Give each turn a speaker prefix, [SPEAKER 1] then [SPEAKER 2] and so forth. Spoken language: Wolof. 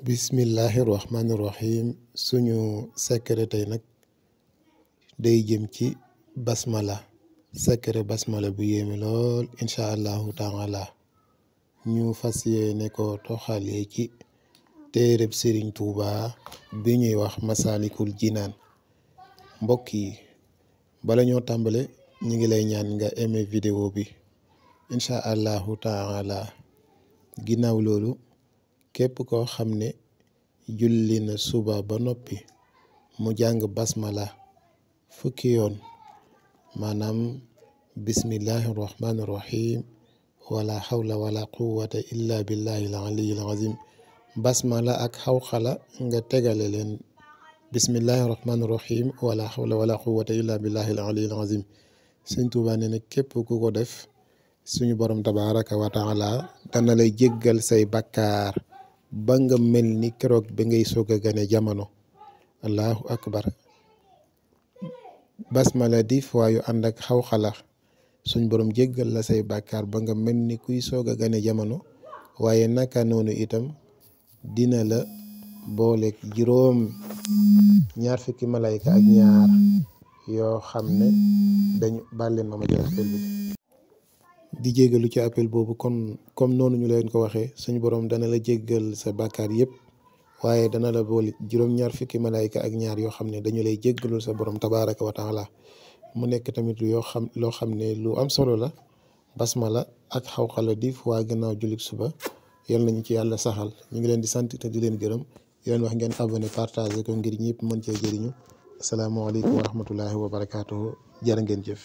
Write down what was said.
[SPEAKER 1] Bismillahirrahmanirrahim. Suñu secret tay nak day jëm ci basmala. Secret basmala bu yéeme lool insha allahu taala ñu fas yéene ko toxalee ci téereb Sëriñ Tuuba bi ñuy wax Masaalikul Jinaan. Mbokk yi bala ñoo tàmbale ñi ngi lay ñaan nga aimé vidéo bi insha allahu taala. Ginnaaw loolu képp koo xam ne julli na suba ba noppi mu jàng basmala fukki yoon, maanaam bismillahi rahmani rahim wala hawla wala quwwata illa billahi al aliyyil azim. Basmala ak xawxala nga tegale leen bismillahi rahmani rahim wala hawla wala quwwata illa billahi al aliyyil azim. Sëñ Tuubaa nee na képp ku ko def suñu borom tabaraka wa taala dana lay jéggal say bakkaar ba nga mel ni keroog bi ngay soog a gane jamono. Allahu akbar. Basmala 10 fois yu ànd ak xawxala suñ borom jéggal la say bakkaar ba nga mel ni kuy soog a gane jamono. waaye naka noonu itam dina la booleeg juróom ñaar fukki malayka ak ñaar yoo xam ne dañu bàlleen ma jël appel bi di jéggalu ci appel boobu. kon comme noonu ñu leen ko waxee suñu borom dana la jéggal sa bàkkaar yépp, waaye dana la boole juróom-ñaar fukki malayka ak ñaar yoo xam ne dañu lay jéggalul sa borom tabaraka wa taala. mu nekk tamit loo xam ne lu am solo la. basmala ak xawxala 10 fois gannaaw jullit suba. yal nañu ci yàlla saxal. ñu ngi leen di sant te di leen gërëm di leen wax ngeen abonné partagé ko ngir ñëpp mën cee jëriñu. asalaamaaleykum wa rahmatullahi wa barakaatuhu. jërë ngeen jëf.